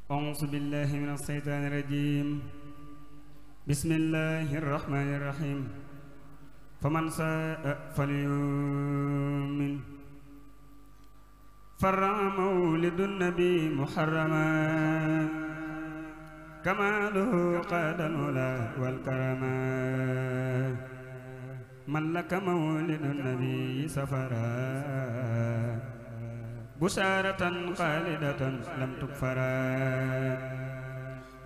أعوذ بالله من الشيطان الرجيم. بسم الله الرحمن الرحيم. فمن شاء فليؤمن. فرع مولد النبي محرما كماله قاد العلا والكرما. من لك مولد النبي سفرا بشارة خالدة لم تكفرا.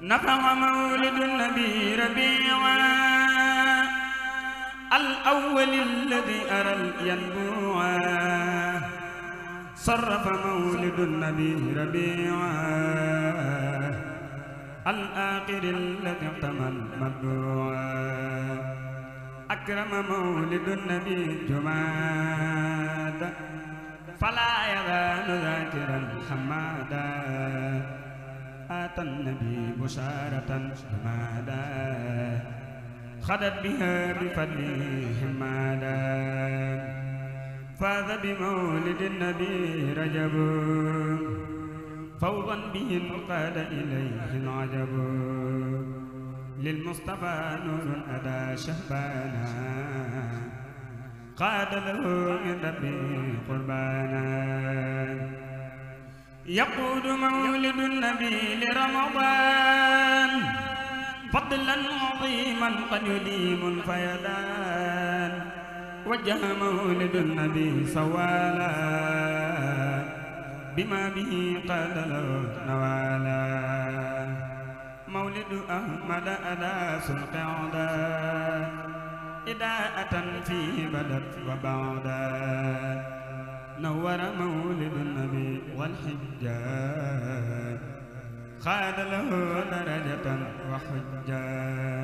نفع مولد النبي ربيعا الأول الذي أرى الينبوعا. صرف مولد النبي ربيعا الآخر الذي احتمل مدعوعا. أكرم مولد النبي جماد فلا يزال ذاكرا حمادا. آتى النبي بشارة حمادا خدت بها بفضله حمادا. فاز بمولد النبي رجب فوضا به قاد إليه العجب. للمصطفى نور أدى شهبانا قاد له من ربي قربانا. يقود مولد النبي لرمضان فضلا عظيما قد يديم الفيضان. وجه مولد النبي سوالا بما به قاد له نوالا. مولد أحمد أداس القعدا إداءة فيه بدت وبعدا. نور مولد النبي والحجاج خاد له درجة وحجاج.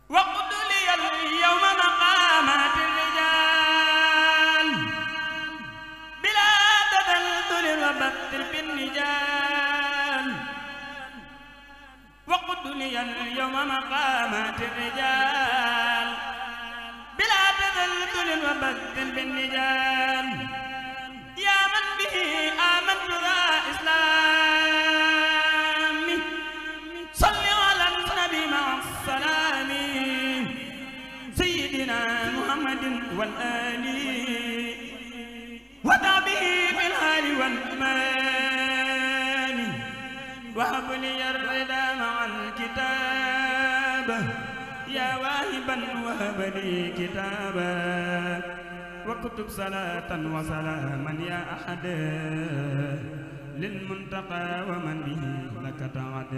وقد لي اليوم مقامات الرجال بلا تدلدل وبتل بالنجال. وقد لي اليوم مقامات الرجال بلا تدلدل وبتل بالنجال. يا من به آمنت ذا إسلام صل على النبي مع السلام. سيدنا محمد والآل وتابه في الحال والمال. وهب لي الرضا مع الكتاب يا واهبا وهب لي كتابا. وكتب صلاة وسلاما يا أحد للمنتقى ومن به لك تعد.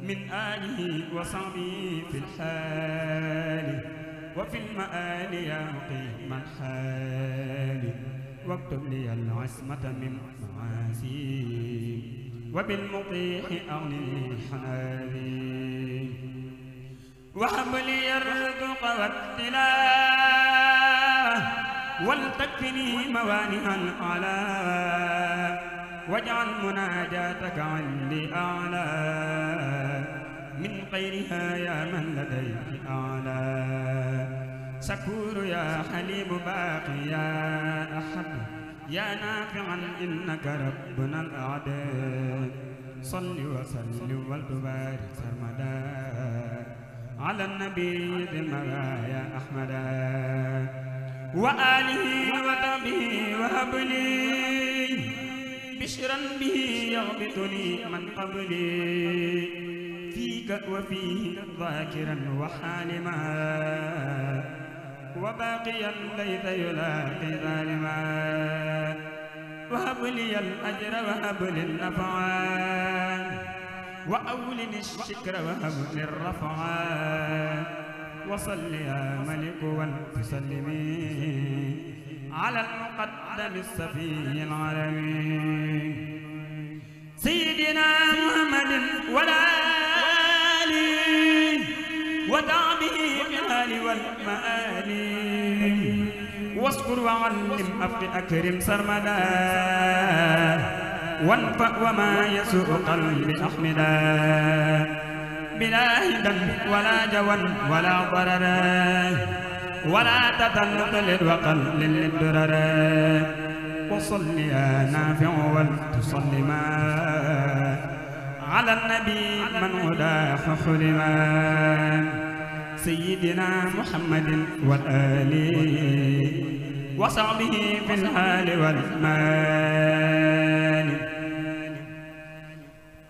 من آله وصحبه في الحال وفي المآل يا مقيم الحال. واكتب لي العصمة من معاصي وبالمطيع أغني حناني. وهب لي الرزق والتلاوة ولتكفني موانع الأعلى. واجعل مناجاتك عندي أعلى من غيرها يا من لديك أعلى. شكور يا حليم باقي يا أحد يا نافعا إنك ربنا الأعداء. صل وسلم وتبارك سرمدا على النبي ذي المرايا أحمدا وآله وصحبه. وهب لي بشرا به يغبطني من قبلي فيك وفيه ذاكرا وحالما. وباقيا ليس يلاقي ظالما. وهب لي الأجر وهب لي النفعا وأولني الشكر وهب لي الرفعا. وصل يا ملك وسلمي على المقدم السفي العالمي سيدنا محمد والآل وتعبه بالآل والمآل. واذكر وعلم أفق أكرم سرمدا وانفع وما يسوء قلبي أحمدا. بلا هدى ولا جوى ولا ضرر ولا تتلطل وقل للدرر. وصل يا نافع ولتسلما على النبي من هداه حلما سيدنا محمد والآل وصحبه في الحال والمال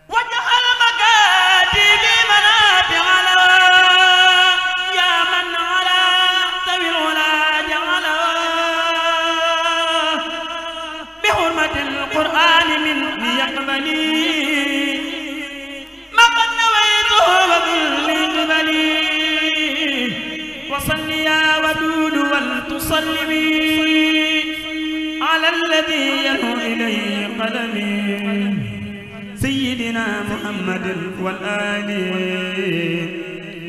وجعل مكاتب منافع يا من على ذوي العلا جعله بحرمة القرآن مني يقبلي ما قد نويته وذل قبلي وصل يا ودود ولتسلمي على الذي يلهو إليه قلمي سيدنا محمد والآل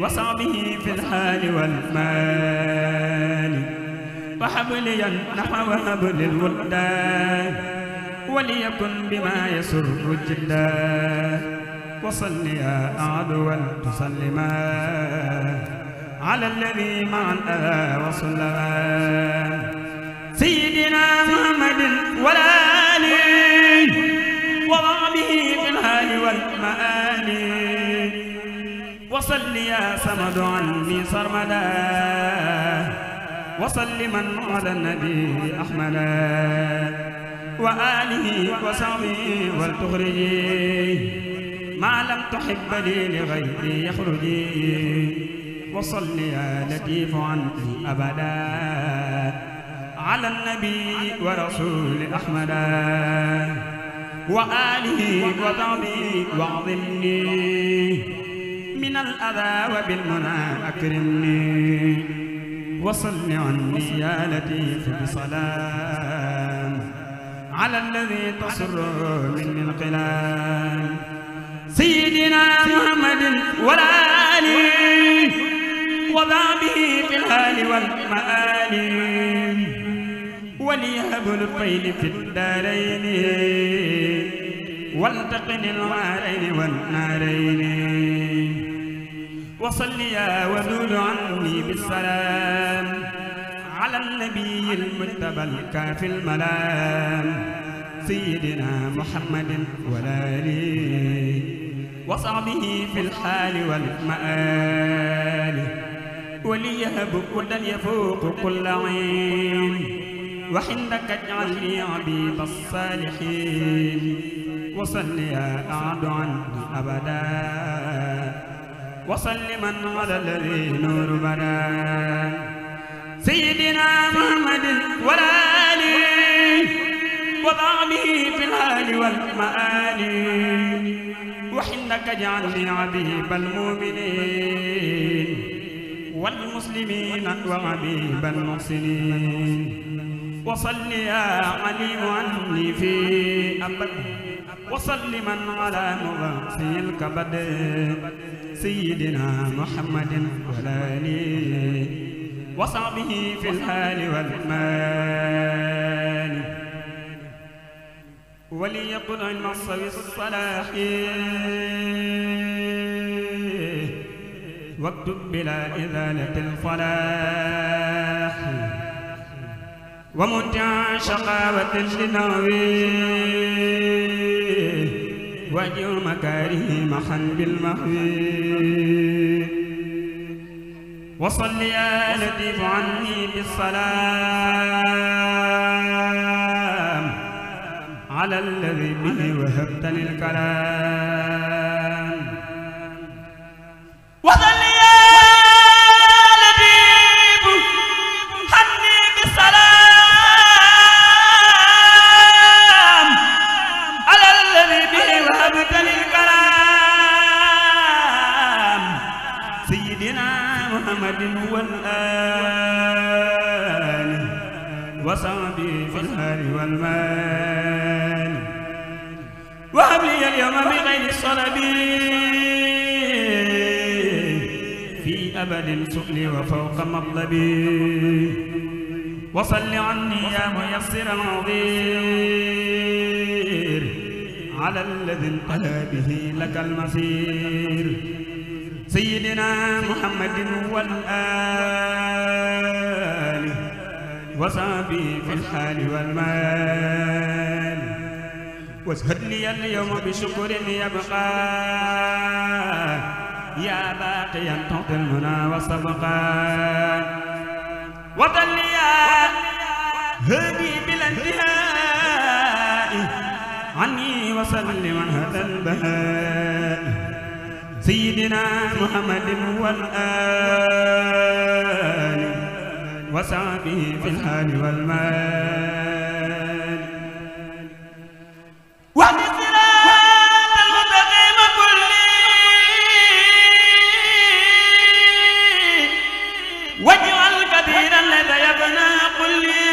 وصحبه في الحال والمال وهب لي النحو وهب للولدان وليكن بما يسر جدا وصل يا أعد ولتسلما على الذي مع الأذى وصلما سيدنا محمد والآل وضعبه في الحال والمآل وصل يا صمد عني صرمدا وصل من على النبي أحمدا وآله وصحبه ولتخرجي ما لم تحب لي لغيري يخرجي وصل يا لطيف عني أبدا على النبي ورسول أحمدا وآله وصحبه واعظمني من الأذى وبالمنى أكرمني وصل عني يا لطيف بسلام على الذي تسر مني القلام سيدنا محمد والآل وضعبه في الحال والمآل وليهب الطيل في الدارين والتقن الوارين والنارين وصل يا ودود عني بالسلام على النبي المجتبى الكافي الملام سيدنا محمد والآل وصحبه في الحال والمآل وليهب كلا يفوق كل عين وحندك اجعل لي عبيد الصالحين وصل يا أعد عني أبدا وصل من على الذي نور بدا سيدنا محمد والآل وضعبه في الحال والمآل وحنك اجعلني عبيب المؤمنين والمسلمين وعبيب المحسنين وصل يا عليم عني في أبد وصل من على مغاصي الكبد سيدنا محمد والآل وصحبه في الحال والمال وليقل النص بالصلاح واكتب بلا إذالة الفلاح ومتع شقاوة لنوي واجر مكاره محا بالمحوي وصل يا لطيف عني بالسلام على الذي به وهبتني الكلام وصل يا لطيف عني بالسلام على الذي به وهبتني الكلام سيدنا محمد والآل وصحبه في الحال والمال وهب لي اليوم بغير الصلب في أبد سؤلي وفوق مطلبي وصل عني يا ميسر العظير على الذي انتهى به لك المصير سيدنا محمد والآل وصحبه في الحال والمال واشهد لي اليوم بشكر يبقى يا باقيا تعطي المنى والصبقا وطل يا هدي بلا انتهاء عني وسلم عن هذا البهاء سيدنا محمد والآل وصحبه في الحال والمال واهد الصراط المستقيم كلي واجعل كثيرا لدى يبنى قلي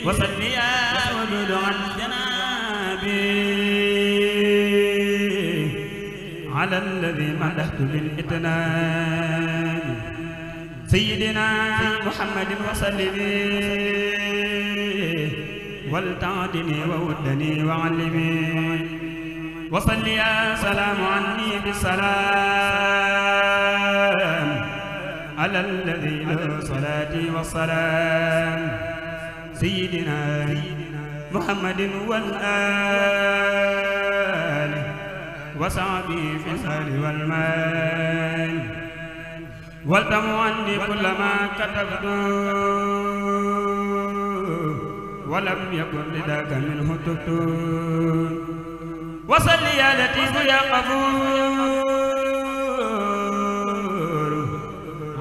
وصل يا ودود عن جنابي على الذي مدحت بالإتنان سيدنا محمد وسلم ولتعدني وودني وعلمي وصل يا سلام عني بالسلام على الذي له صلاتي والسلام سيدنا محمد والآل وصحبه في الحال والمال والتم عني كل ما كتبت ولم يكن لذاك منه تبت وصل يا لطيف يا غفور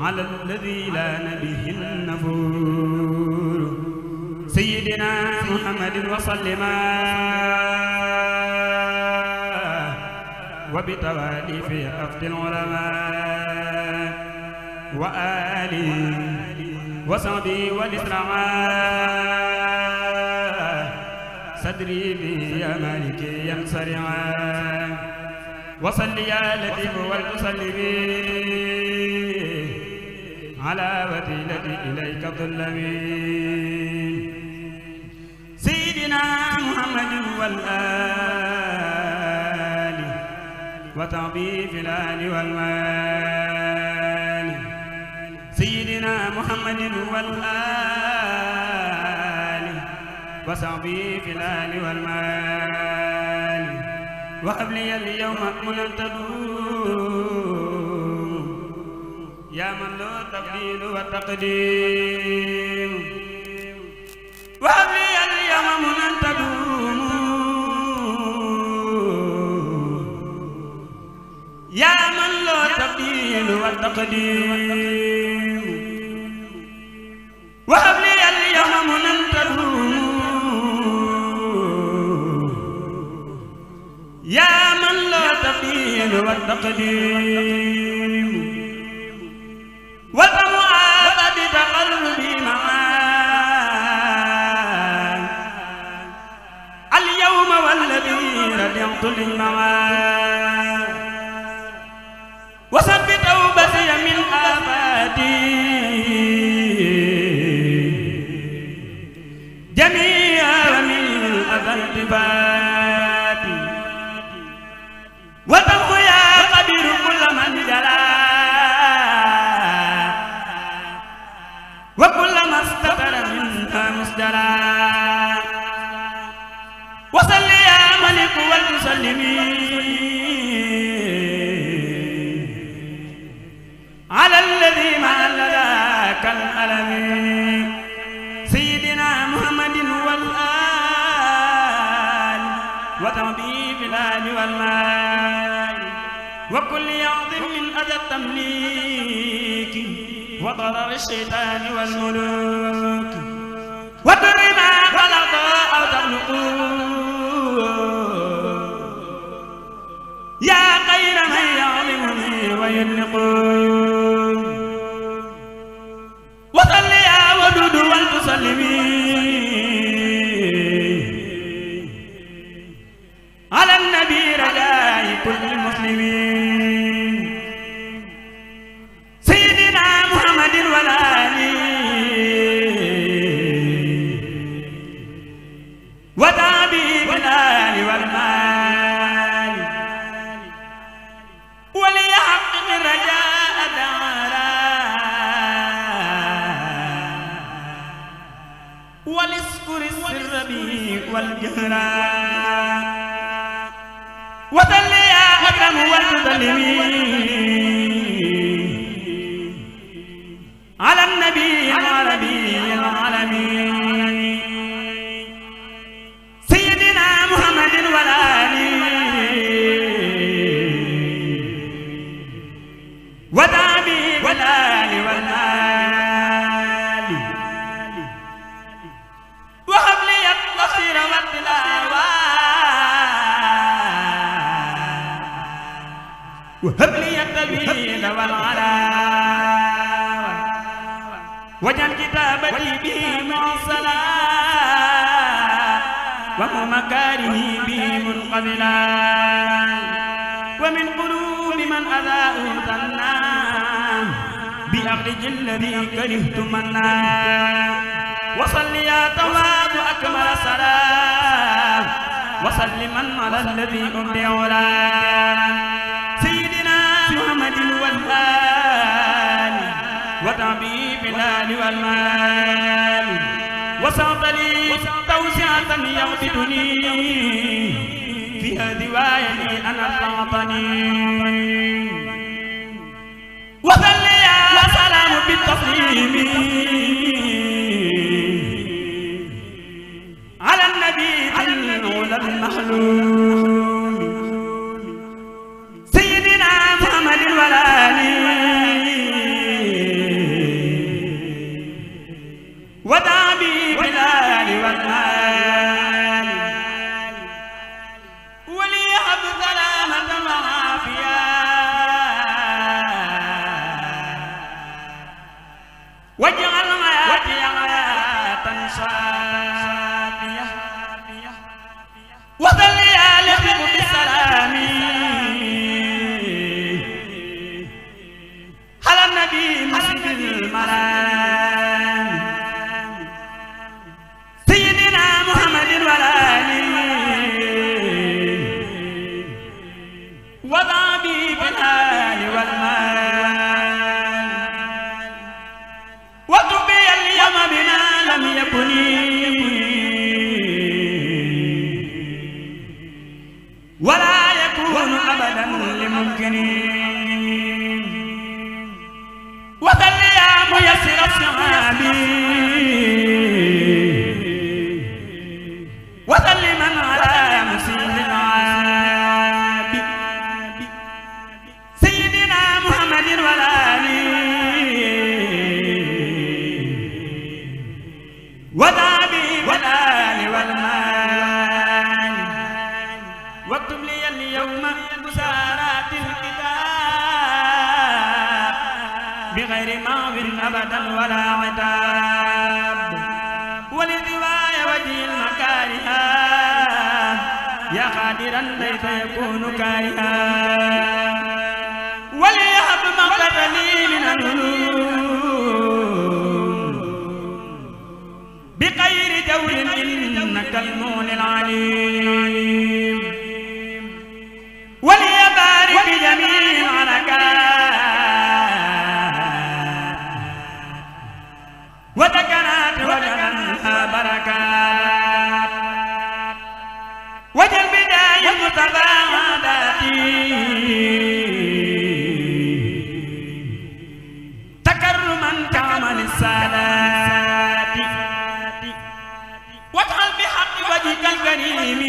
على الذي لا نبيه النفور سيدنا محمد وسلم وبتوالي في أفضل العلماء وآله وصحبه والإسراء صدري به يا مالكي ينصرعا وصل يا لطيف ولتسلمي على وسيلتي إليك ظلمي سيدنا محمد والآل وصحبه في الآل والمال سيدنا محمد والآل وصحبه في الآل والمال وهب لي اليوم منا تدوم يا من له تبديل وتقديم وهب لي اليوم منا تدوم يا من له تبديل وتقديم وهب لي اليوم منا تدوم يا من له تبديل والتقديم والمعاد بتقلبي معاك اليوم والذي رجعت للمعاد وثبت توبتي من آفاتي جميعا من أذى التفاتي وتمحو يا قدير كل من جلا وكل ما استتر منها مسجلا وصل يا ملك والمسلمي على الذي مع ذاك الألم سيدنا محمد والآل وتعبيب الآل والمال وكل يعظم من أذى التمليك وضرر الشيطان والملوك وضر ما خلق أو تخلقوا يا خير من يعظمني ويطلقوا وصل يا ودود والتسلمي على النبي رجاء كل المسلمين سيدنا محمد والآل وتابي بالآل والمال وليحقق الرجاء دارا والجهرا وصل يا أكرم والمسلمين على النبي العربي العالمين سيدنا محمد والآل وتابي والآل والمال وهب لي التفسير والتلاوة وهب لي التجويد والعلاوة واجعل كتابتي به معصلا ومكاره به منقبلا ومن قلوب من أذاؤه ظنا بأخرج الذي كرهت منا وصل يا تواب أكمل السلام وسلما على الذي أمضي علا سيدنا محمد والآل وتعبي بالآل والمال وسعت لي توسعة يغبطني فيها دوايني أنا تعطني وصل يا سلام بالتسليم على النبي الأولى المحلوم سيدنا محمد والآل ودعبي بالآل والمال وليهب سلامة وعافية واجعل حياتي حياة صافية وصل يا لطيف بالسلام على النبي مسجد المرام سيدنا محمد والآل وضعبي بالآل والمال وتبي اليوم بنا لم يكن ولا يكون أبدا لممكن وصل يا ميسر الصعاب وسلما على مسير العاب سيدنا محمد والآل ودعبي والآل والمال واكتب لي اليوم بسارات الكتاب بغير ماض أبدا ولا عتاب ولرواية وجه المكارها يا قادرا ليس يكون كارها وليهب ما قد لي من العلوم بغير جور إنك المولى العليم وليبارك بجميع الحركات وذكرات وجعلها بركات وجل بداية المتباعدات تكرما كعمل السادات واجعل بحق وجهك الكريم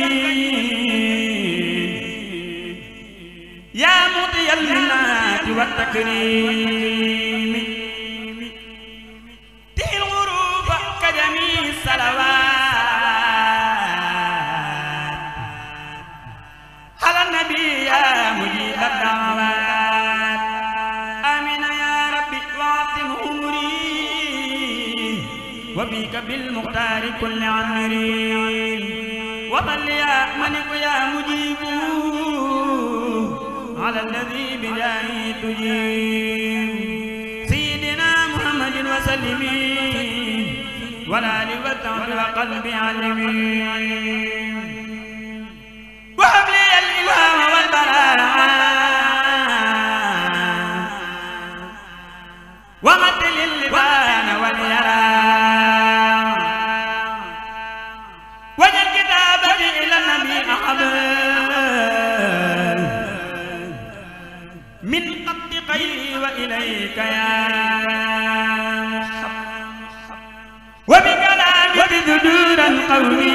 يا مطي المنات والتكريم تهي الغروب كجميع الصلوات على النبي يا مجيب الدعوات آمين يا ربي واعطم أمري وفيك بالمختار كل عمري وصل يا ملك يا مجيب على الذي بجاهه تجيب سيدنا محمد وسلم والآل والثور وقلبي علمي وهب لي الإلهام والبراءة ومثل اللبان واليرى وجل كتاب قومي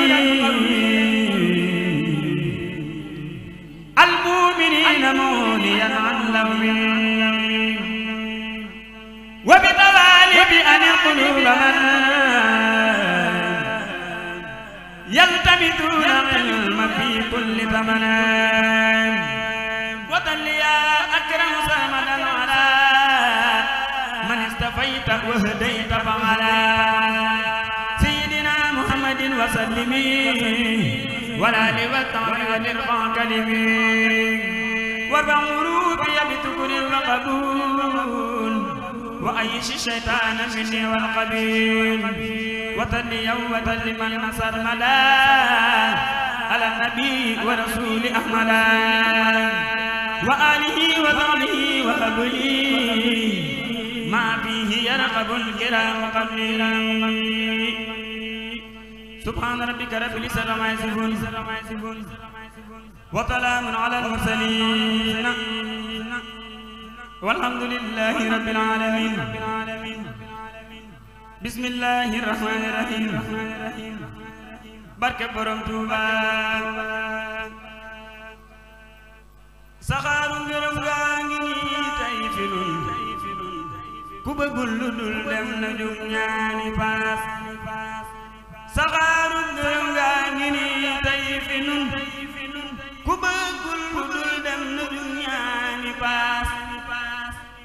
المؤمنين موليا عن لومي وبطوالب أن القلوب من يلتمسون العلم في كل زمن وطل يا أكرم سرمدا على من استفيت وهديت فعلى سيدنا محمد وسلم ولا لوالطعن للقى كلمي وارفع عروبي بتكر وقبول وأيش الشيطان مني والقبيل وتلي وتل من نصر مدى على النبي ورسول أحمد وآله وصحبه وقبله ما فيه يرقب الكرام قبلي سبحان ربك رب العزة عما يصفون وسلام على المرسلين والحمد لله رب العالمين بسم الله الرحمن الرحيم barke borom Tuuba saxaaru ngërëm gaa ngi nii tey fi nun ku bëggul lu dul dem na jug ñaani paas saxaaru ngërëm gaa ngi nii tey fi nun ku bëggul lu dul dem na jug ñaani paas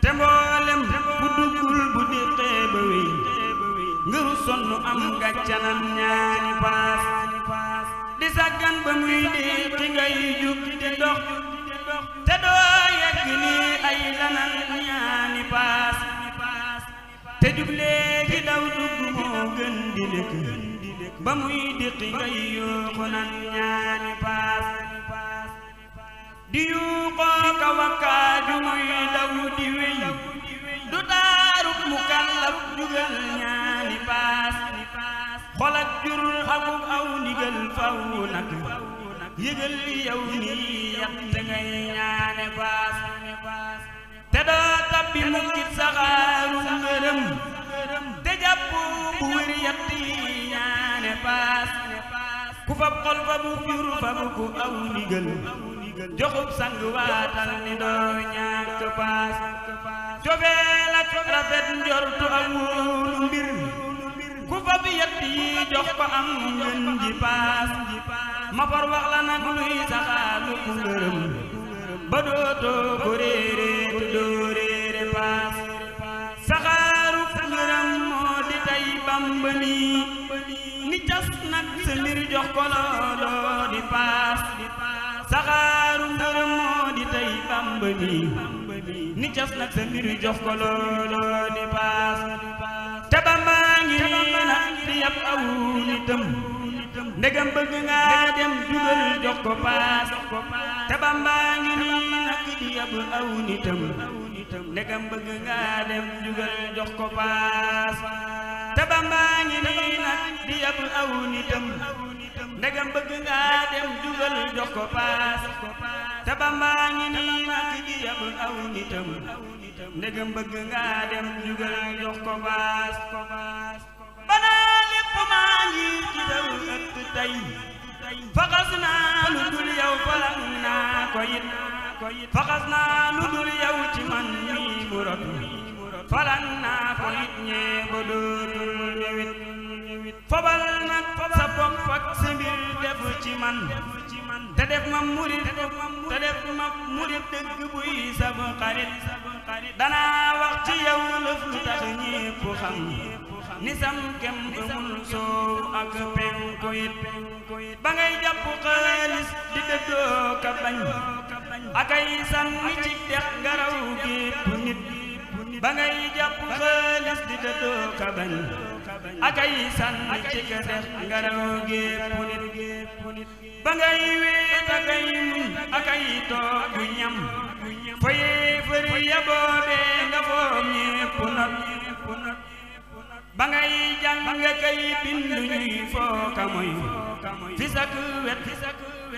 te mboolem bu duggul bu diqee ba wéy ngëru sonn am gàccanam ñaani paas di saggan ba muy dee ci ngay jug di dox te doo yegg ni ay lanal ñaani paas te jug léegi daw dugg moo gën di lekk ba muy diqi ngay yuuxu nan ñaani paas di yuuxoo ka wakkaaju muy daw di wéy du taarub mu kallaf jugal ñaani paas xolat jur akub aw ndigal faw nag yëgal yow nii yatte ngay ñaane paas te doo tabbi mukkit saxaaru ngërëm te jàpp bu wér yatti ñaane paas ku fab xol fa bu jur fa bu ku aw ndigal joxub sang waatal ni doo ñàkk paas cofeel ak rafet njortu ak wóolu mbir ku fa bi yett yi jox ko am ngën ji paas ma far wax la nag luy saxaaru ku ngërëm ba dootoo ko réere te doo réere paas saxaaru ku ngërëm moo di tey Bamba ni cas nag sa mbir jox ko looloo di paas saxaaru ngërëm moo di tey Bamba ni cas nag sa mbir jox ko looloo di paas te Bamba ngi nag di yab aw nitam ndegam bëgg nga dem jugal jox ko paas te Bamba ngi nag di yab aw nitam ndegam bëgg nga dem jugal jox ko paas te Bamba ngi nag di yab aw nitam ndegam bëgg nga dem jugal jox ko paas te Bamba ngi nag di yab aw nitam ndegam bëgg nga dem jugal jox ko paas banaa lépp maa ngi ci daw ëtt tey faxas naa lu dul yow falang naa ko it faxas naa lu dul yow ci man mii mu rot falang naa ko it ñee ba dootul ñëwit fobal nag sa bopp ak sa mbir def ci man te def ma murit dëgg buy sab xarit danaa wax ci yow lëf lu tax ñépp xam ni sam kem amul soow ak penku it ba ngay jàpp xaalis di dëddoo ka bañ akay sànni ci dex ngaraw gépp nit ba ngay jàpp xaalis di dëddoo ka bañ akay sànni ci dex ngaraw gépp nit ba ngay weet akay muñ akay toogu ñam foye fëri ya boobee nga foom ñépp not ba ngay jàng kay bindu ñuy fooka moy fi sak wet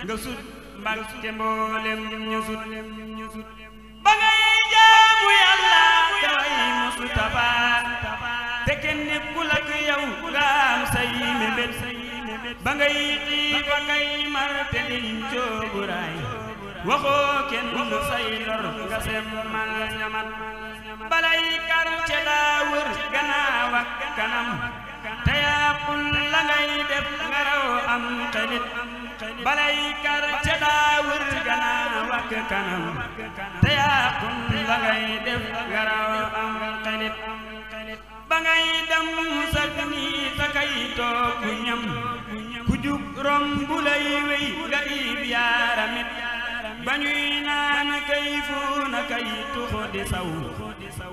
nga sut Mbàkke mboolem ñu sut ba ngay jaamu Yàlla kaway Mustafa te kenn nekkul ak yow nga am say mébét ba ngay xiif a kay mar te diñ cooburaay waxoo kenn du say lor nga semmal ñamat balay kar ca daa wër gannaaw ak kanam te yàqul la ngay def nga raw am xelit balay kar ca daa wër gannaaw ak kanam te yàqul la ngay def nga raw am xelit ba ngay dem sak nii ta kay toog bu ñam ku jug romb lay wey nga iib yaaramit ba ñuy naan kay fuuna kay tuxu di saw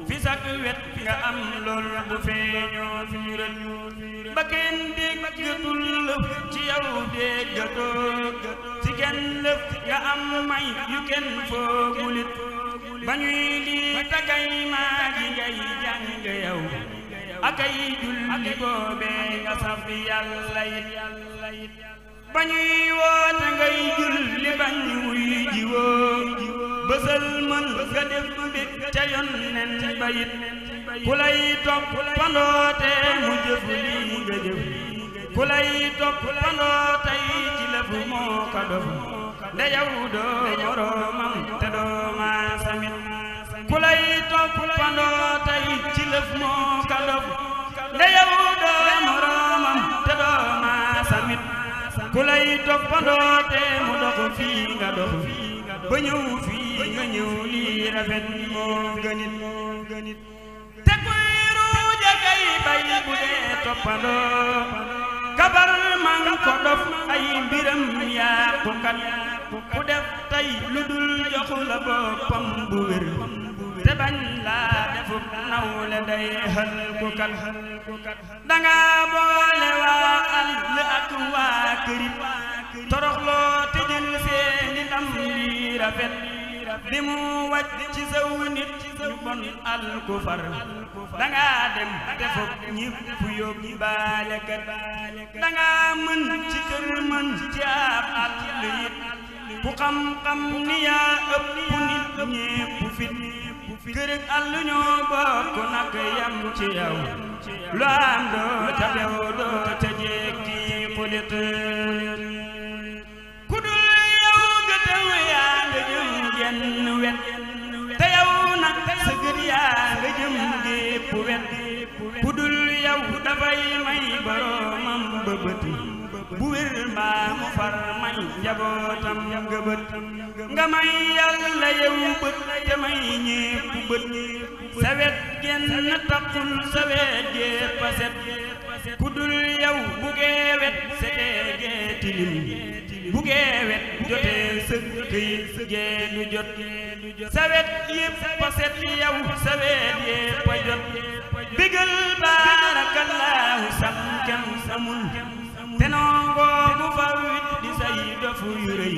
fi sak wet nga am lool bu feeñoo fi rët ba kenn déggatul lëf ci yow déggatoo ci kenn lëf nga am may yu kenn foogulit ba ñuy lii takay maa ji ngay jàng yow akay julli boobee nga saf yàlla yit ba ñuy woote ngay julli bañ wuy jiwoo bësal mën nga def mbég ca yonnen ba yit ku lay topp pandoote mu jëf lii nga jëf ku lay topp pandootay ci lëf moo ka dof nde yow doo moroomam te doo maasamit ku lay topp pandootay ci lëf moo ka dof nde yow doo moroomam te doo maasamit ku lay toppandoo te mu dox fii nga dox ba ñëw fii nga ñëw lii rafet moo gënit te kuy ruuja kay bay bu dee toppandoo kabar man ko dof ay mbiram yàqu kat ku def tey lu dul joxu la boppam bu wér te bañ laa defub nawle day xal ku kat danga boole waa àll ak waa kërit toroxloo te jël seeni ndam lii rafet bi mu wàcc ci saw nit ñu bon al ku far danga dem te foog ñépp yóbbu baale kat danga mën ci kër mën ci ab àll it ku xam-xam ni yaa ëpp nit ñépp fit kër ak àll ñoo bokk nag yam ci yow lu am doo ca bew doo ca jekki xulit ku dul yow gëtëm yaa nga jëm genn wet te yow nag sa gët yaa nga jëm gépp wet ku dul yow dafay may boroomam ba bët bu wér mbaa mu far may njabootam nga bët nga may yàlla yow bët te may ñépp bët sa wet genn taxul sa wet gépp a set ku dul yow bu gee wet setee gee tilim bu gee wet jotee sëkk yi gee du jot sa wet yépp a set yow sa wet yépp a jot bigal baarakallaahu sam kem amul te noongoo bu fa wit di say dofu yu rëy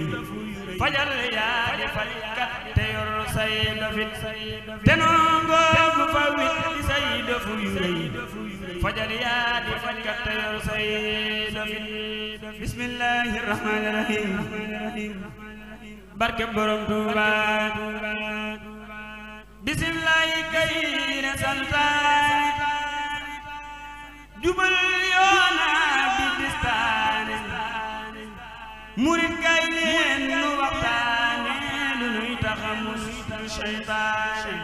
fajal yaa di fajkat te yor say dofit te noongoo bu fa wit di say dofu yu rëy fajal yaa di fajkat te yor say dofit bismillahi rahmani rahim barke borom Tuuba bismillahi kay ne santaane jubal yoona bi distaane murit kay leen nu waxtaane lu nuy taxamus seytaane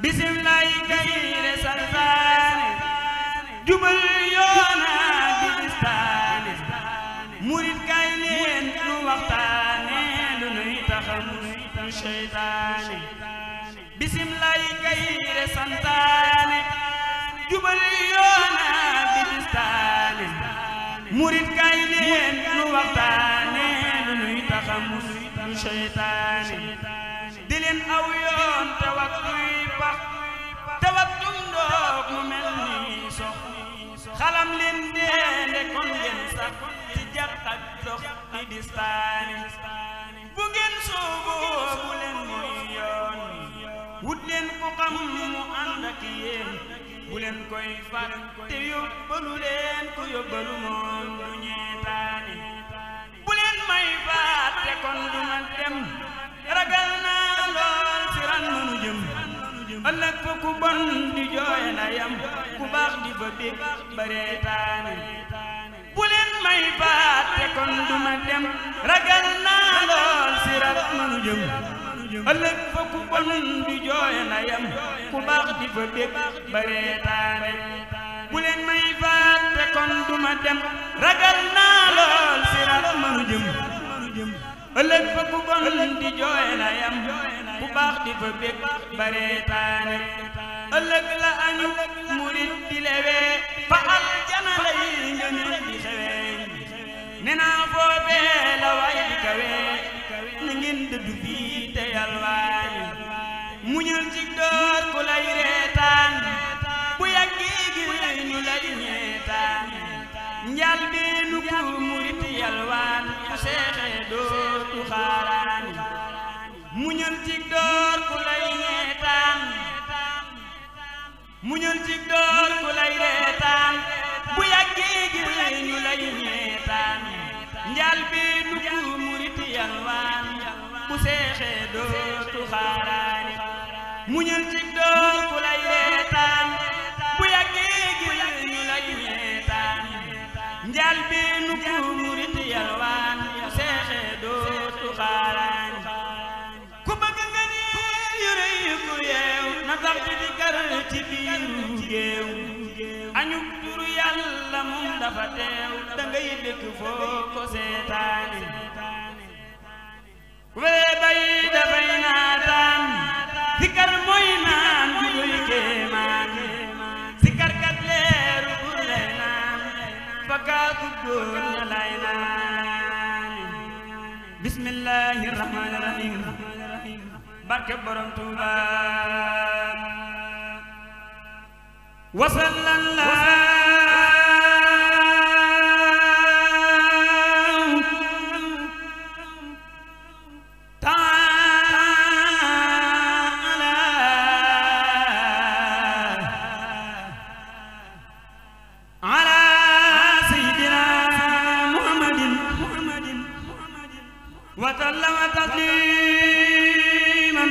bismillahi kay ne santaane jubal yoona bi distaane murit kay leen nu waxtaane lu nuy taxamus seytaane bismillahi kay ne santaane jubal yoona bi distaane murit kay leen nu waxtaane lu nuy taxamus seytaane di leen aw yoon te waxtuy pax te waxtum ndoog mu mel ni sox xalam leen deende kon ngeen sax ci jat ak dox di distaane bu ngeen sooboo bu leen muy yoon wut leen ko xam mu ànd ak yéen bu leen koy far te yóbbalu leen ko yóbbalu moom du ñeetaane bu leen may faat te kon du ma dem ragal naa lool si ran mënu jëm ëllëg fa ku bon di jooy na yam ku baax di fa bég ba reetaane bu leen may faat te kon duma dem ragal naa lool sirat manu jëm ëllëg fa ku bon di jooy na yam ku baax di fa dégg ba reetaane bu leen may faat te kon duma dem ragal naa lool sirat manu jëm ëllëg fa ku bon di jooy na yam ku baax di fa dégg ba reetaane ëllëg la añu murit di lewee fa aljana lay ngëneel di xewee ne naa foofee la waay di kawee na ngeen dëddu fii te yalwaani muñal ci door ku lay reetaan bu yàggee gi ñu lay ñeetaan njal beenu ku murit yalwaan ku seexee dootu xaaraani muñal ci door ku lay ñeetaan muñal ci door ku lay reetaan bu yàggee gi ñu lay ñeetaan njal beenu ku murit yalwaan bu seexee dootu xaaraani muñal ci door ku lay reetaan bu yàggee gi ñu lay ñeetaan njal beenu ku murit yalwaan bu seexee dootu xaaraani ku bëgg nga ni yu rëy ku yeew na tax di kar ci biiru géew añu turu yàlla moom dafa teew dangay dëkk foo ko seetaani wee bay dafay naataan sikar mooy naan bu doy kéemaan sikar kat leeru bur lay naan fakaaku góor ña lay naan bismillahi rahmaani rahim barke borom Tuuba وسلم تسليما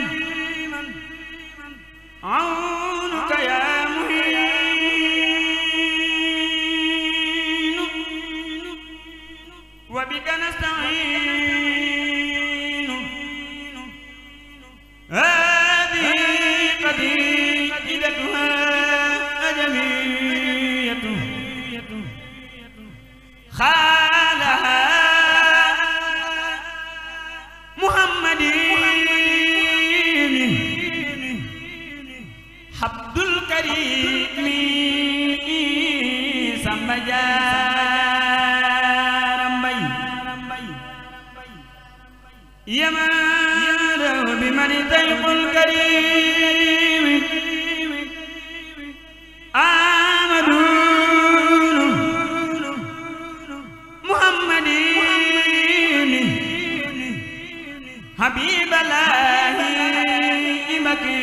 عونك يا معين وبك نستعين هذه قصيدتها أجمية خالها Abdul Karim Samba Jaara Mbay yamara bi man tayqul karim Amadu Muhammadin Habibalahi Maki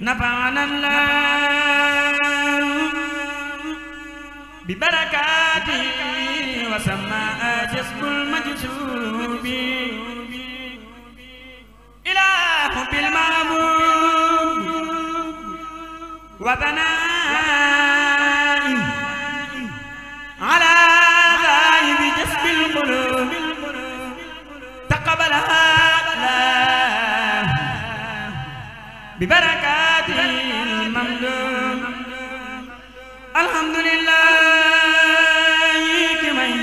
نفعنا الله ببركاته وسماء جسم المجسوب إله بالمعبود وثناء على غائب جسم القلوب تقبلها ببركات الممدود الحمد لله كمي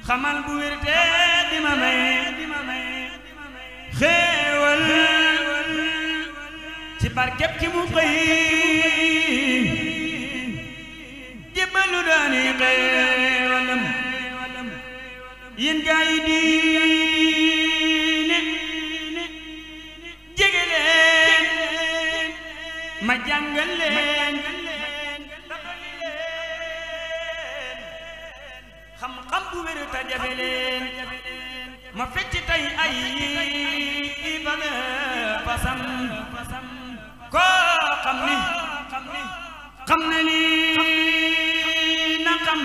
خمال بويرتي ديما مي خيول ci barkeb ki mu xëy jébbalu daani xeewalam yéen gaa yi diine jege leen ma jàngal leen xam-xam bu wér ta jafe leen ma fecc tey ay fasam koo xam ne lii na xam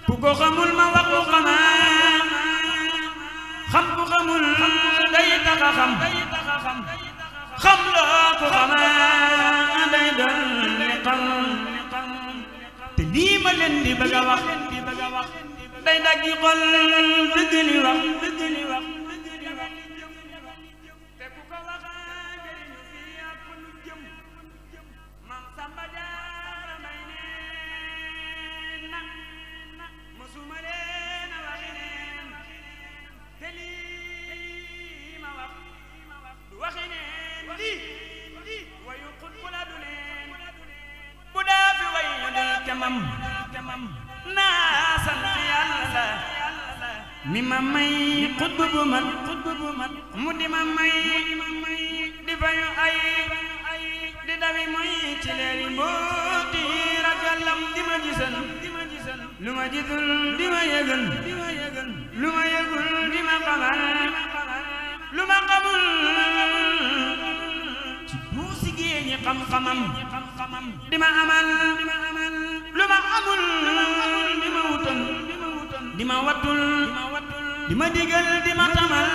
ku ko xamul ma wax ko xamaa xam ku xamul day taxa xam loo ko xamaa day doon li xam lii ma leen di bëgg a wax day daggi xol dëgg li wax te ku ko wax jëriñu fii ak lu jëm Maam Samba Jaara Mbay neen na mësuma leen a waxi neen te lii ma wax du waxi neen lii wayu xut bu la du neen bu daa fi way ñu del kemam naa sant Yàlla mi ma may xutbu bu mat mu di ma may di fayu ay di dawi moy ci leeri mbooti ragalam di ma gisal lu ma gisul di ma yëgal lu ma yëgul di ma xamal lu ma xamul ci duusi géeñi xam-xamam di ma amal lu ma amul di ma wutal di ma wattul di ma digal di ma tamal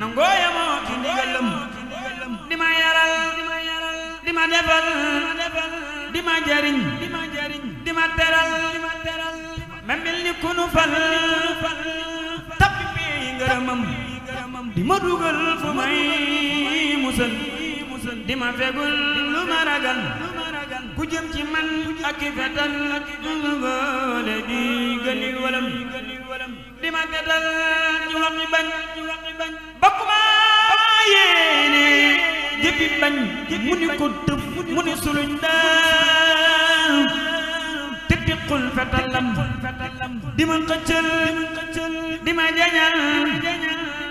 nangoo yamoo ci ndigalam di ma yaral di ma defal di ma jariñ di ma teral ma mel ni kunu fal tappi peyi ngërëmam di ma dugal fu may musal di ma fegul lu ma ragal ku jëm ci man ak i fetal ngoole di gëli walam di ma fetal ci waxi bañ bakkuma yéene jëppi bañ mu ni ko tëb mu ni suluñ daal te tiqul fetalam di ma xëccal di ma jañal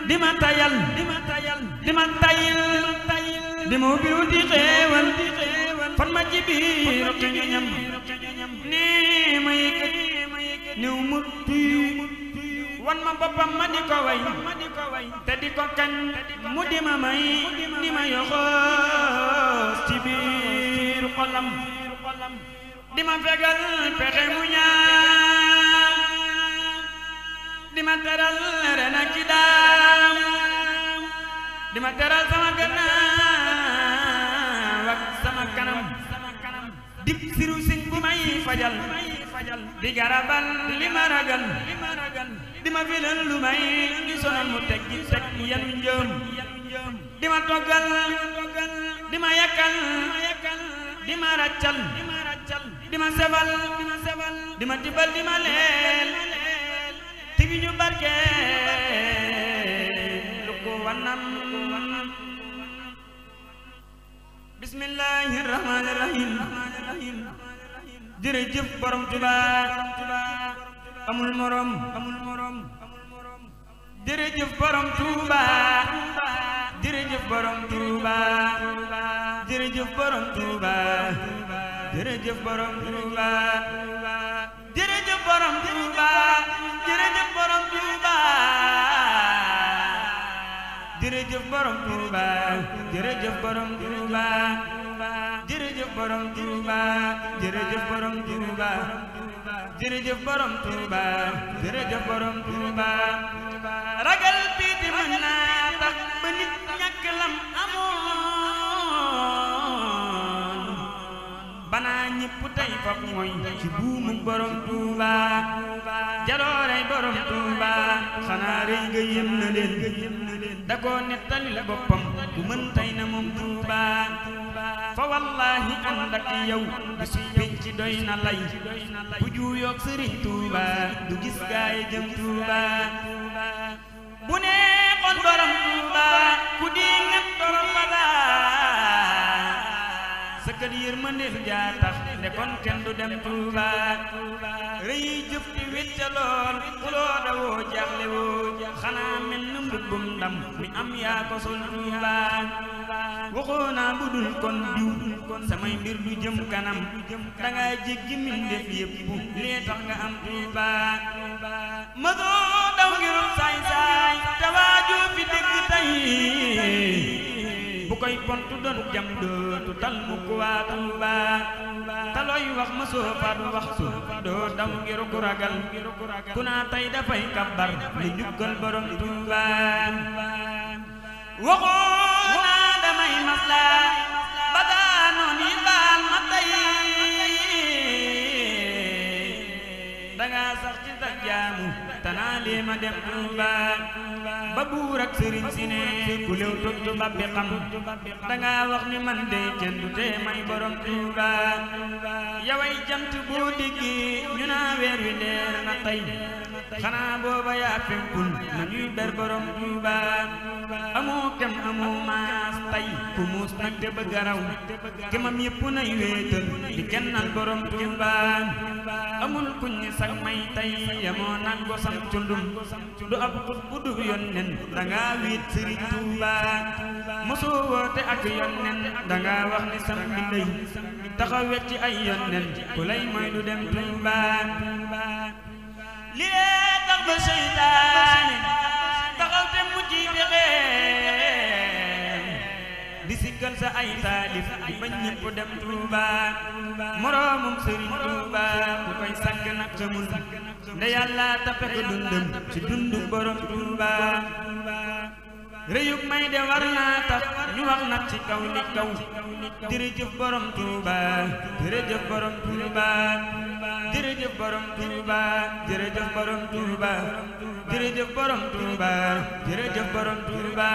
di ma tayal di ma tayil di ma ubbil wuti xeewal fan ma ci biir ñoñam nii ma yëkkat niw mu tuyu wan ma boppam ma di ko way te di ko kañ mu di ma may di ma yoxoos ci biir xolam di ma fegal pexe mu ñaaw di ma teral ren ak ki daam di ma teral sama gannaaw ak sama kanam dib siru sing bu may fajal di garabal li ma ragal di ma filal lu may di sonal mu teg yanu njëm di ma toggal di ma yakkal di ma raccal di ma sebal di ma tibal di ma leel tibi ñu barke lu ko wanam bismillahir rahmanir rahim jërëjëf borom Tuubaa amul morom jërëjëf borom Tuubaa jërëjëf borom Tuubaa jërëjëf borom Tuubaa jërëjëf borom Tuubaa jërëjëf borom Tuubaa jërëjëf borom Tuubaa jërëjëf borom Tuubaa jërëjëf borom Tuubaa jërëjëf borom Tuubaa jërëjëf borom Tuubaa jërëjëf borom Tuubaa jërëjëf borom Tuubaa ragal piiti mën naa tax ba nit ñàkk lam amoon banaa ñëpp tey fab mooy ci buumu borom Tuubaa jalooray borom Tuubaa xanaa rëy nga yem na leen da koo nettali la boppam ku mën tey na moom Tuubaa fa wallaahi ànd ak yow bisu penc doy na lay bu juuyoog Sëriñ Tuubaa du gis gaay jëm Tuubaa bu neexoon borom Tuubaa ku di ngat borom badaa sa kër yërmandeem jaa tax ne kon kenn du dem Tuubaa rëy jëf di wecca lool xuloo dawoo jaaxle woo xanaa mel na mbubbum ndam mi am yaa ko sol Tuubaa waxoo naa bu dul kon diw samay mbir du jëm kanam danga jéggi mbindeef yépp lee tax nga am Tuubaa ma doo daw ngir saay saay te waajoo fi dégg tey bu koy pontu doon jam dootu tal mukk waa Tuubaa talooy wax ma soo faat waxtu doo daw ngir ku ragal ku naa tey dafay kabbar li njukkal borom Tuubaa waxoo damay masla ba daanoon yi baal ma tey danga sax ci sa jaamu tanaa lii ma dem Tuuba ba buur ak sëriñ si ne ku lew tuttu ba bi xam danga wax ni man de kenn du tee may borom Tuuba yaway jant boo diggi ñu naa weer wi leer na tey xanaa booba yaa fenkul na ñuy ber borom Tuuba amoo kem amoo maas tey ku muus nag te bëgg a raw kemam yépp nay wéetal di kennal borom Tuuba amul kuñ ni sag may tey yamoo nag gosam cundum du ab xut bu du yonnen danga wiit Sëriñ Tuuba mosoo woote ak yonnen danga wax ni sam bi lay taxaw wecci ay yonnen ku lay mooy du dem Tuuba li tax ba seytaane taxaw te mu ci pexeem di sikkal sa ay taalif di bañ ñëpp dem Tuuba moroomum Sëriñ Tuuba ku koy sànk nag xamul nde yàlla tappe ko dundam ci dundu borom Tuuba réyug may de war naa tax ñu wax nag ci kaw ni kaw jërëjëf borom Tuuba jërëjëf borom Tuuba jërëjëf borom Tuuba jërëjëf borom Tuuba jërëjëf borom Tuuba jërëjëf borom Tuuba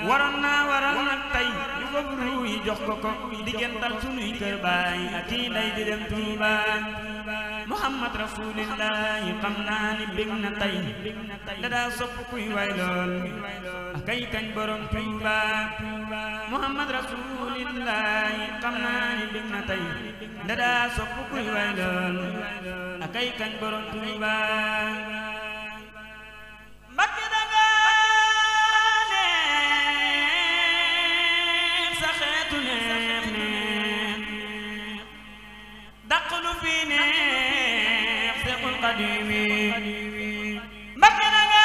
waroon naa waral nag tey ñu ko ruu yi jox ko ko diggantal sunuy kër baay ak i day di dem Tuuba Muhammad Rasulillahi xam naa ni bég na tey da daa sopp kuy way lool akay kañ borom Tuuba Muhammad Rasulillahi xam naa ni bég na tey da daa sopp kuy way lool akay kañ borom Tuuba Mbakke danga neex sa xeetu neex neex daq lu fi neex Seexul Xadiimi Mbakke danga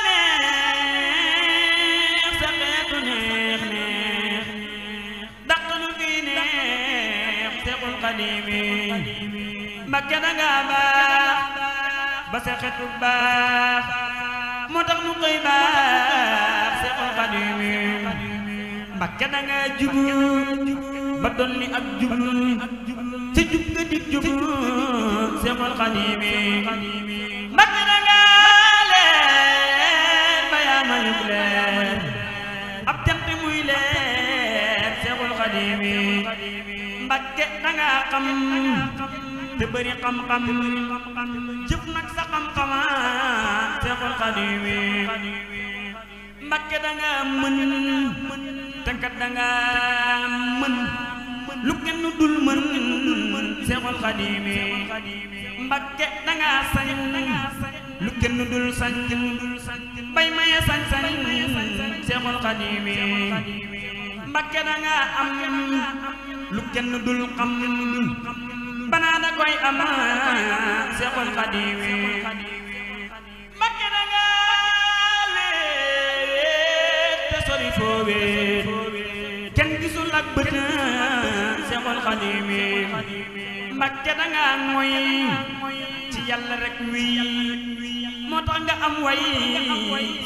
neex sa xeetu neex neex daq lu fi neex Seexul Xadiimi Mbakke danga baax ba sa xeetu baax moo tax nu koy baax Seexul Xadiimi Mbakke danga jubu ba dolli ak jublu ci jub ga dig jublu Seexul Xadiimi Mbakke danga leer ba yaa ma yug leer ab jant muy leer Seexul Xadiimi Mbakke danga xam te bëri xam-xam jëf nag sa xam-xama Seexul Xadiimi Mbakke danga mën te kat danga mën lu kenn dul mën Seexul Xadiimi Mbakke danga sañ lu kenn dul sañ bay maye sañ-sañ Seexul Xadiimi Mbakke danga am lu kenn dul xam banaa da koy am Seexul Xadiimi Mbakke danga wéet te sori foo wéet kenn gisul ak bët Seexul Xadiimi Mbakke danga moy ci Yàlla rek wi moo tax nga am way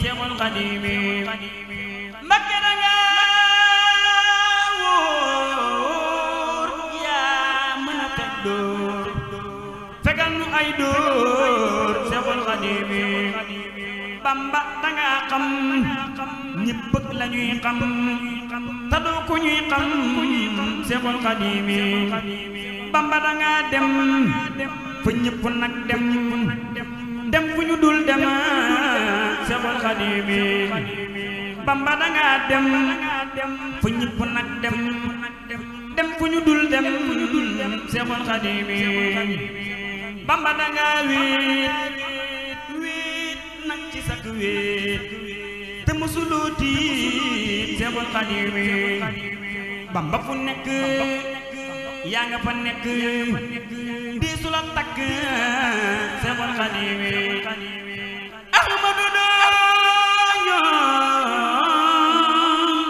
Seexul Xadiimi Mbakke danga wóor yaa mën a teg dóor fegal nu ay dóor Seexul Xadiimi Bamba danga xam ñépp bëgg la ñuy xam te doo ku ñuy xam Seexul Xadiimi Bamba danga dem fu ñépp nag dem fu ñu dul dem Seexul Xadiimi Bamba danga dem fu ñépp nag dem fu ñu dul dem Seexul Xadiimi Bamba danga wéet nag ci sak wéet te musuloo tiit Seexul Xadiimi Bamba fu nekk yaa nga fa nekk di su la takk Seexul Xadiimi Ahmadu dooñoo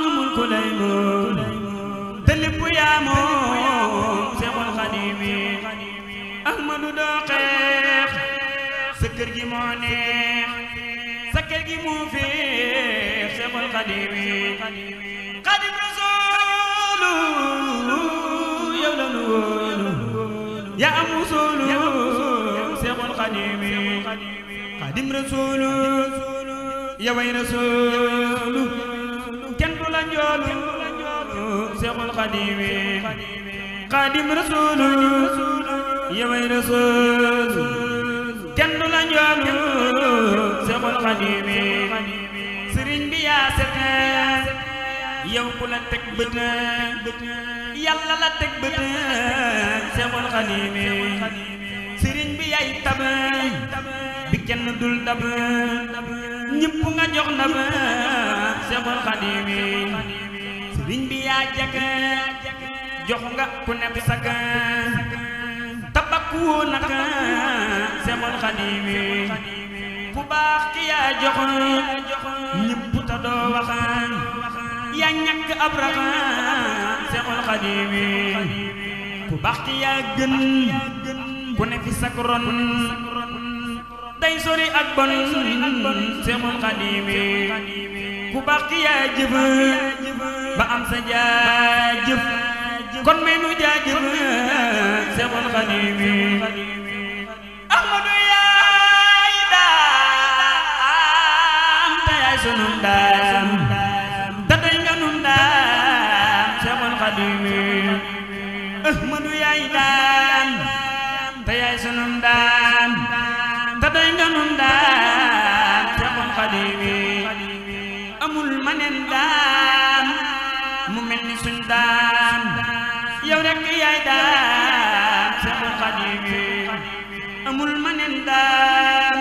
amul ku lay moom te lépp yaa moom Seexul Xadiimi Ahmadu doo xeex sa kër gi moo neex sa kër gi moo féex Seexul Xadiimi Xaadim Rasuulu yow la nu wóolu yaa am usuulu Xadim Xadim Rasul yaway Rasul kenn du la njoolu Seexul Xadim Xadim Rasul yaway Rasul kenn du la njoolu Seexul Xadim sëriñ bi yaa set yow ku la teg bët yàlla la teg bët Seexul Xadim sëriñ bi yaay tab bi kenn dul dab ñëpp nga jox ndab Seexul Xadim sëriñ bi yaa jag jox nga ku nepp sag tabak woo nag Seexul Xadim ku baax ki yaa jox ñëpp ta doo wax yaa ñàkk ab rax Seexul Xadim ku baax ki yaa gën ku ne fi sak ron day sori ak bon Seexul Xadim ku baax ki yaa jëf ba am sa jaajëf kon may nu jaajëf Seexul Xadim Ahmadu yaay daam te yaay sunu daam te doy nga nu daam Seexul Xadim Ahmadu yaay daam te yaay sunu daam te doy nga nu daam Seexul Xadim amul maneen daam mu mel ni suñ daam yow rek yaay daam Seexul Xadim amul maneen daam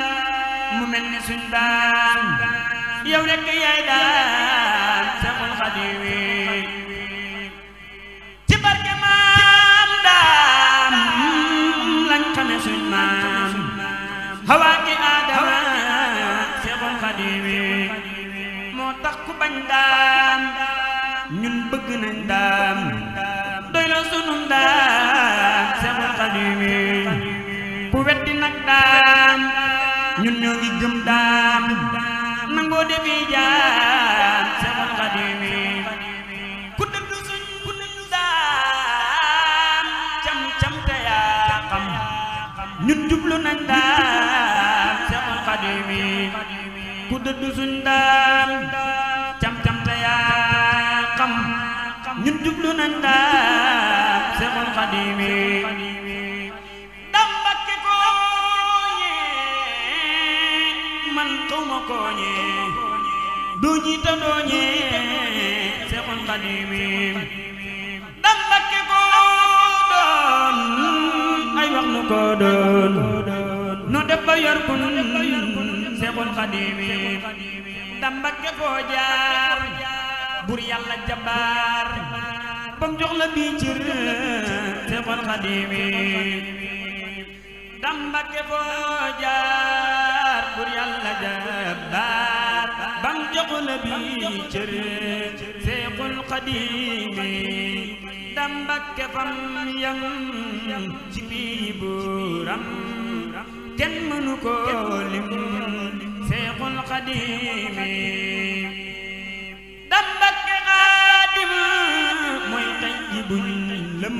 mu mel ni suñ daam yow rek yaay daam Seexul Xadim ci barke maam daam lañ xame suñ maam Hawa ki Aadama Seexul Xadim moo tax ku bañ daam ñun bëgg nañ daam doy la sunum daam Seexul Xadim ku weddi nag daam ñun ñoo ngi gëm daam nangoo defi jaam Seexul Xadim ku dëgg suñ daam cam cam te yaa xam ñun jublu nañ daam Seexul Xadim ku dëgg suñ daam cam cam te yaa xam ñun jublu nañ daam Seexul Xadim dam Mbakke kooñe man xawma kooñe dooñi ta dooñe Seexul Xadim dam Mbakke koo doon ay wax nu ko doon no def ba yor kun Seexul Xadim dam Mbakke foo jaar bur yàlla jabaar bam jox la bii cër Seexul Xadim dam Mbakke foo jaar bur yàlla jabaar bam jox la bii cër Seexul Xadim dam Mbakke fam yam ci bii buuram kenn mënu ko lim Seexul Xadim dam Mbakke Xaadim mooy tay ji buñ lëm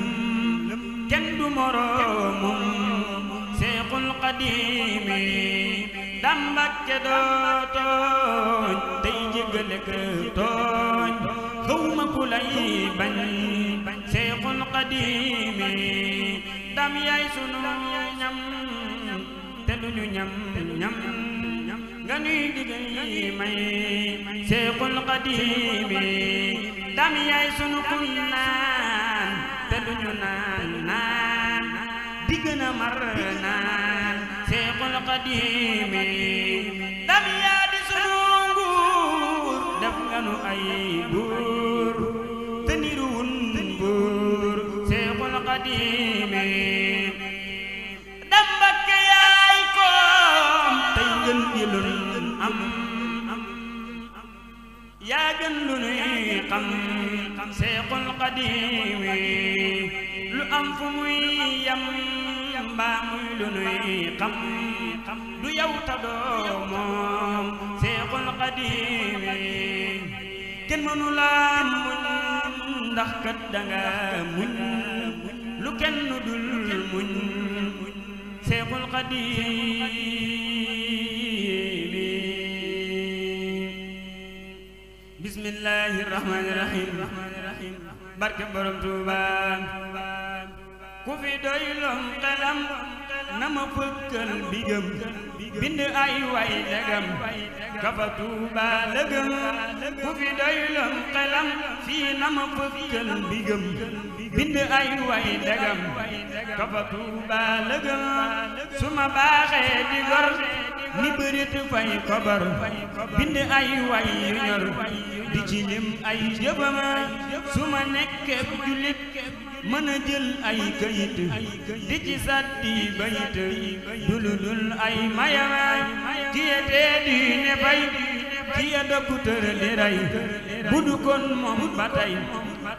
kenn du moroomum Seexul Xadim dam Mbakke doo tooñ tey jéggale ko tooñ xawma ku lay bañ Seexul Xadim dam yaay sunu ñam te duñu ñam ñam nga nuy digay may Seexul Xadim dam yaay sunu kun naan te duñu naan naan di gën a mar naan Seexul Xadim dam yaa di sunu nguur def nga nu ay buur te niruwun buur Seexul Xadim dam Mbakke yaay koom tey ngeen di lun am yaa gën lu nuy xam Seexul Xadim lu am fu muy yam mbaa muy lu nuy xam du yow ta doo moom Seexul Xadim kenn mënu la muñ ndax kat danga muñ lu kenn dul muñ Seexul Xadiim bismillaahi rahmaani rahiim barke Borom Tuuba ku fi doylom xelam na ma fëkkal bigam bind ay way legam kafa Tuuba lëgëm ku fi doylom xelam fii na ma fëkkal bigam bind ay way legam kafa Tuuba lëgëm su ma baaxee di gor ni bërit fay kobar bind ay way yu ñor di ci lim ay jëfam su ma nekkee jullit mën a jël ay kayit di ci sàddi bayit duludul ay mayama kiye tee diine fay kiye dokkuteur li ray budu kon moom ba tey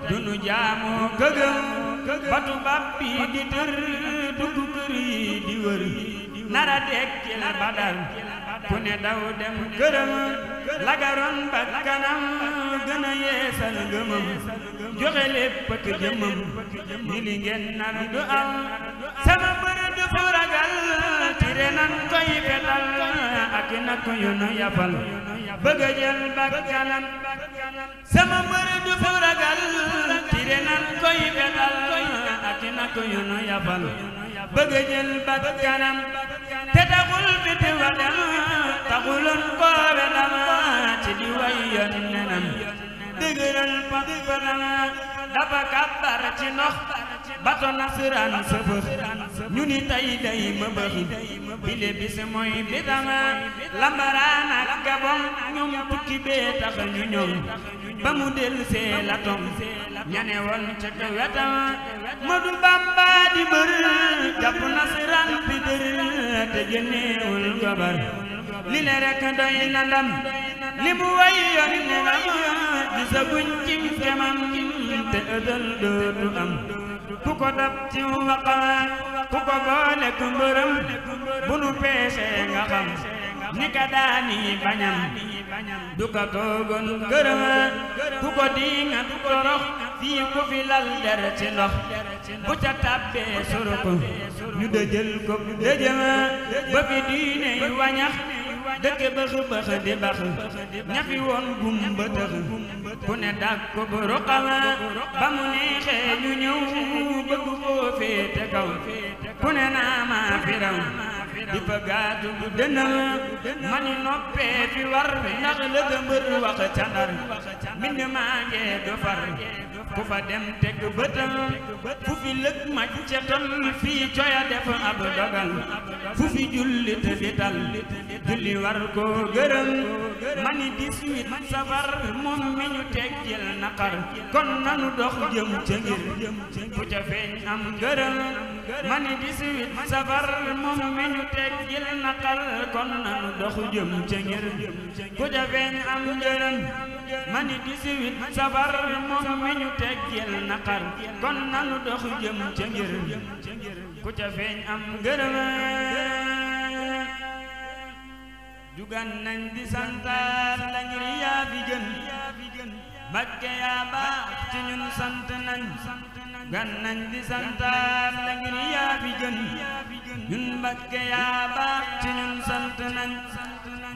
dunu jaamoo këgëm batu bappi di tër dugg kër yi di wër nara dekkil Badar ku ne daw dem këram lagaroon ba kanam gën a yeesal ngëmam joxe lépp ak jëmmam ni li ngeen nar du am sama bër du fu ragal tire nan koy fetal ak na ko yoonu yafal bëgg a jël ba kanam sama bër du fu ragal tire nan koy fetal ak na ko yoonu yafal bëgg a jël ba kanam te taxul biti wa dem taxuloon koobe dama ci di way yoon nenam dëgëral pakpanama dafa kàbbar ci ndox bato nasaraan sëfër ñu ni tay day ma bëx bile bis mooy bitama lambaraan ak gabon ñoom tukki bee tax ñu ñoom ba mu del see la tom ñane woon ca ka wetam Madu Bamba di bër jàpp nasaraan bi dër te jëneewul gobar li le rek doy na ndam li mu way yoon nenam gisaguñ cim kemam te ëdal dootu am ku ko dab ci waqama ku ko boole ku mbërëm bu nu peesee nga xam ni ka daani bañam du ka toogoon gërëm ku ko diinga torox fii ku fi lal der ci ndox bu ca tàbbee soroko ñu dëjël ko dëjëma ba fi diine wañax dëkk bëx bëx di bax ñafi woon gumba tëx ku ne dag ko bu ruqama ba mu neexee ñu ñëw bëgg koo féete kaw ku ne naa maa fi raw di fa gaatu bu dënam mani noppee fi war ndax la dëmbër wax ca Ndar mbind maa ngee do far ku fa dem teg bëtam fu fi lëg maj ca tol fii coya def ab dogal fu fi jullit di tal julli war koo gërëm mani 18 safar moom mi ñu teggil naqar kon nanu dox jëm ca ngir ku ca feeñ am gërëm mani 18 safar moom mi ñu teggil naqar kon nanu dox jëm ca ngir ku ca feeñ am gërëm mani 18 safar moom mi ñu teggil naqar kon nanu dox jëm ca ngir ku ca feeñ am gërëm jugan nañ di santaat la ngir yaa fi gën Mbàkke yaa baax ci ñun sant nañ gan nañ di santaat la ngir yaa fi gën ñun Mbàkke yaa baax ci ñun sant nañ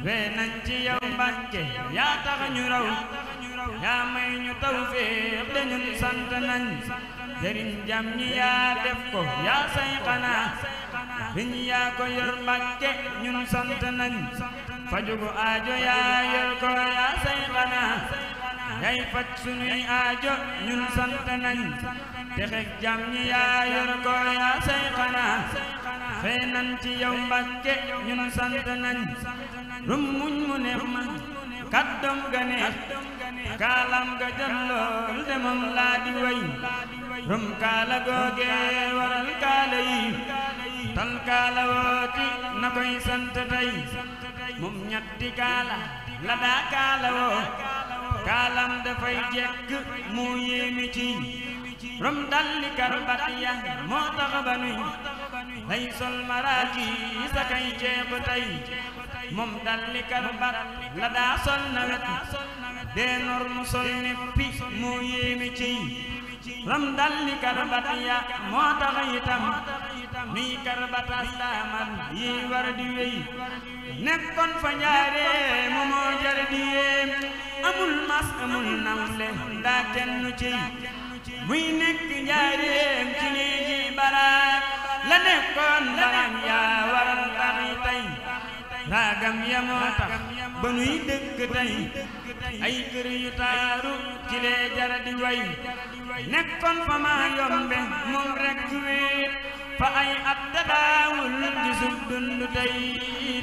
wee nañ ci yow Mbàkke yaa tax ñu raw yaa may ñu tawfeex de ñun sant nañ jëriñ jam ñi yaa def ko yaa say xanaa biñ yaa ko yor Mbàkke ñun sant nañ fajugu aajo yaa yor ko yaa say xanaa yay faj sunuy aajo ñun sant nañ texeg jam ñi yaa yor ko yaa say xanaa xëy nañ ci yow Mbàkke ñun sant nañ rum muñ mu neex ma kàddam ga neex kaalam ga jël lool de moom laa di way rum kaala googe waral kaala yi tal kaala wooti na koy sant tey moom ñetti kaala la daa kaala woo kaalam dafay jekk mu yéemi ci rum dalli karbat ya moo tax ba nuy lay sol maraaki sa kay ceeb tey moom dalli karbat la daa sol nawet dee nor mu sol nippi mu yéemi ci rum dalli karbat ya moo tax itam nuy karbatas daaman yi war di wey nekkoon fa njaare moo jar di yéem amul mas amul nawle ndaa kenn ciy muy nekk njaareem ci néegi baraak la nekkoon baram yaa waral taxi tey raagam ya moo tax ba nuy dëkk tey ay kër yu taaru ci lee jar di way nekkoon fa maa yombe moom rekk wéet fa ay at daawul gisub dund tey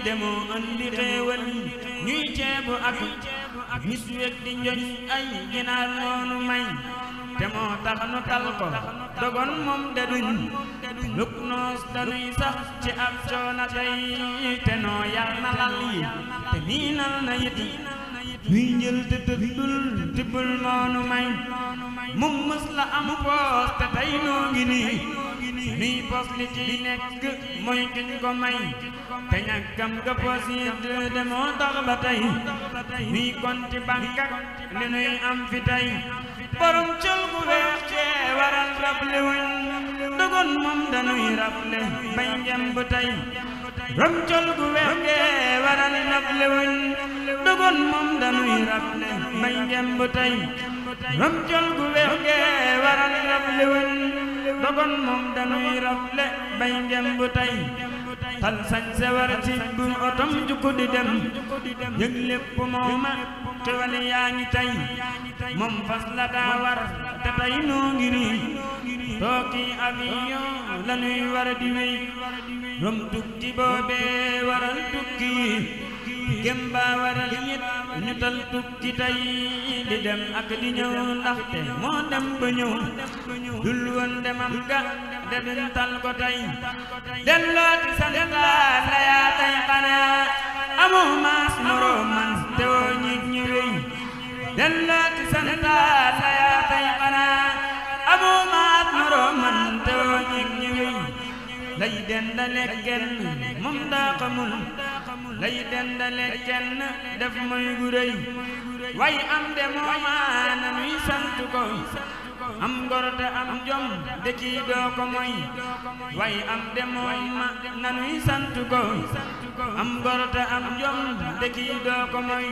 demoo andi xéewal ñuy ceebu ak mis wek di njoñ ay ginaar noonu may te moo tax nu tal ko dogon moom daduñ luk noos danuy sax ci ab coona tey te noo yar na lal yi te miinal na yit nuy njël te tëddul tibbul moonu may mum mës la am poos te tey noo ngi nii nuy pos li ci nekk mooy kiñ ko may te ñàkkam ga poos yi de moo tax ba tey nuy konti bankak li nuy am fi tey borom col gu weex cee waral rable wuñ dogon moom danuy rable bay ngemb tey borom col gu weex cee waral rable wuñ dogon moom danuy rable bay ngemb tey borom col gu weex cee waral rable wuñ dogon moom danuy rable bay ngemb tey tal sañ se war ci bu otom jukku di dem yëg lépp mooma xewal yaa ngi tey moom fas la daa war te tey noo ngi nii tooki avion la nuy war di wey rom tukki boobee waral tukki gemba waral yit ñu tal tukki tey di dem ak di ñëw ndaxte moo dem ba ñëw dul woon demam ga de duñ tal ko tey dellooti santaat la yaa tey xanaa amoo maas moroo man te woo ñit ñi wey dellooti santaat la yaa tey xanaa amoo maas moroo man te woo ñit ñi wey lay dendale kenn moom daa xamul lay dendale kenn def mooy gu rëy way am de mooma na nuy sant ko am ngor te am jom de kii doo ko moy way am de mooma na nuy sant ko am ngor te am jom de kii doo ko moy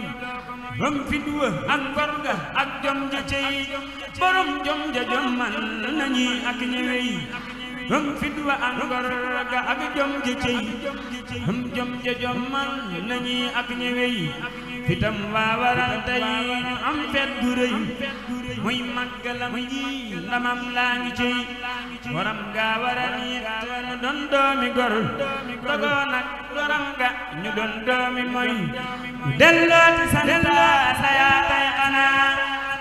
bam fit wa ak ngor ga ak jom ja cey borom jom ja jom man nañi ak ñëwey bam fit wa ak ngor ga ak jom ja cey am jom ja jom man nañi ak ñëwey fitam waa waral tey ñu am fet gu rëy muy màggalam ji ndamam laa ngi cey waram ga waral yit ñu doon doomi gor dogoo nag waram ga ñu doon doomi moy dellooti santaat la yaa tey xanaa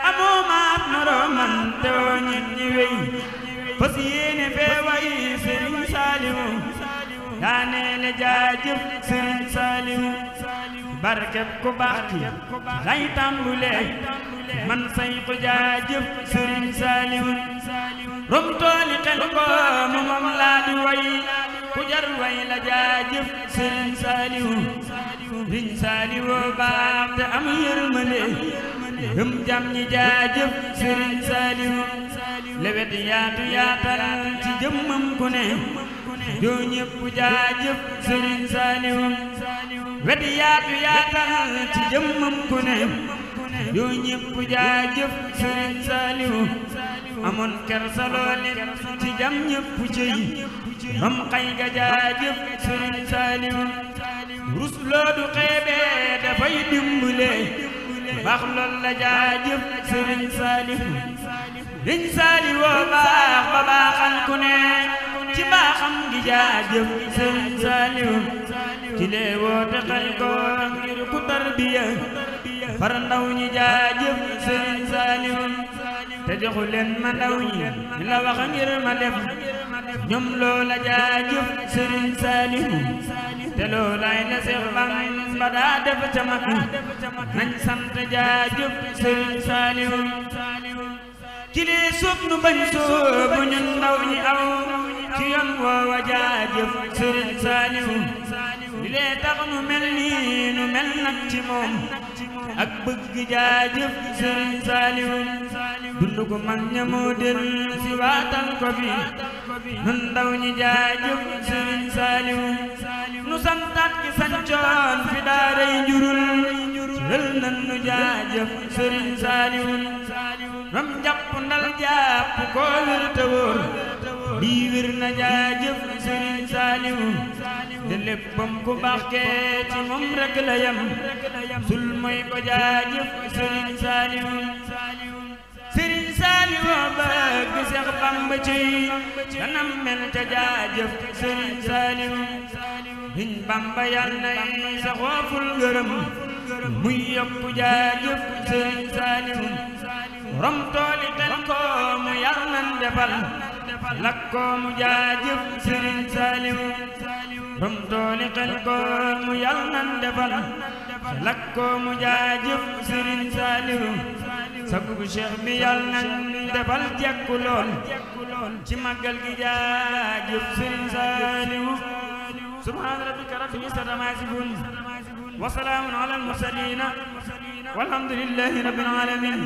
amoo maat moroo man te woo ñit ñi wey fas yéene fee way Sëriñ Saaliwu daaneele jaajëf Sëriñ Saaliwu barkeb ku baax ki lay tàmbulee man say ko jaajëf Sëriñ Saaliwu rom tooli xel ko mu moom laa di way ku jar way la jaajëf Sëriñ Saaliwu Sëriñ Saaliwu baax te am yërmande gëm jam ñi jaajëf Sëriñ Saaliwu lewet yaatu yaatal ci jëmmam ku ne doo ñépp jaajëf Sëriñ Saaliwu wet yaatu yaatal ci jëmmam ku ne doo ñépp jaajëf Sëriñ Saaliwu amoon kersa loolit ci jam ñépp cëy am xay ga jaajëf Sëriñ Saaliwu rus loodu xeebee dafay dimbule baax lool la jaajëf Sëriñ Saaliwu Sëriñ Saaliwu baax ba baaxal ku ne ci baaxam gi jaajëf Sëriñ Saaliwu ci lee woote xel ko ngir ku tarbiya far ndaw ñi jaajëf Sëriñ Saaliwu te joxu leen ma ndaw ñi la wax ngir ma def ñoom loola jaajëf Sëriñ Saaliwu te loolaay la Seex Bamba daa def ca mag nañ sant jaajëf Sëriñ Saaliwu ci lee soob nu bañ soobu ñun ndaw ñi aw ci yoon woowa jaajëf Sëriñ Saaliwu li lee tax nu mel nii nu mel nag ci moom ak bëgg jaajëf Sëriñ Saaliwu dund ko mag ña moo del si waatal ko fi nun ndaw ñi jaajëf Sëriñ Saaliwu nu santaat ki sancoon fi daaray njurul lël nan nu jaajëf Sëriñ Saaliwu ram jàpp ndal jàpp koo wér te wóor lii wér na jaajëf Sëriñ Saaliwu de léppam ku baax kee ci moom rek la yam sul mooy ko jaajëf Sëriñ Saaliwu Sëriñ Saaliwu bëgg Seex Bamba ci kanam mel ca jaajëf Sëriñ Saaliwu hiñ Bamba yàlla nay sa xooful gërëm muy yokku jaajëf Sëriñ Saaliwu rom tooli xel ko mu yar nan defal lak ko mu jaajëf Sëriñ Saaliwu rom tooli xel ko mu yar nan defal lak ko mu jaajëf Sëriñ Saaliwu sagub Cheikh bi yal nan defal jekku lool ci màggal gi jaajëf Sëriñ Saaliwu subhaana rabbika rabbil izzati ammaa yasifuun wa salaamun alal mursaliin walhamdulillahi rabbil aalamiin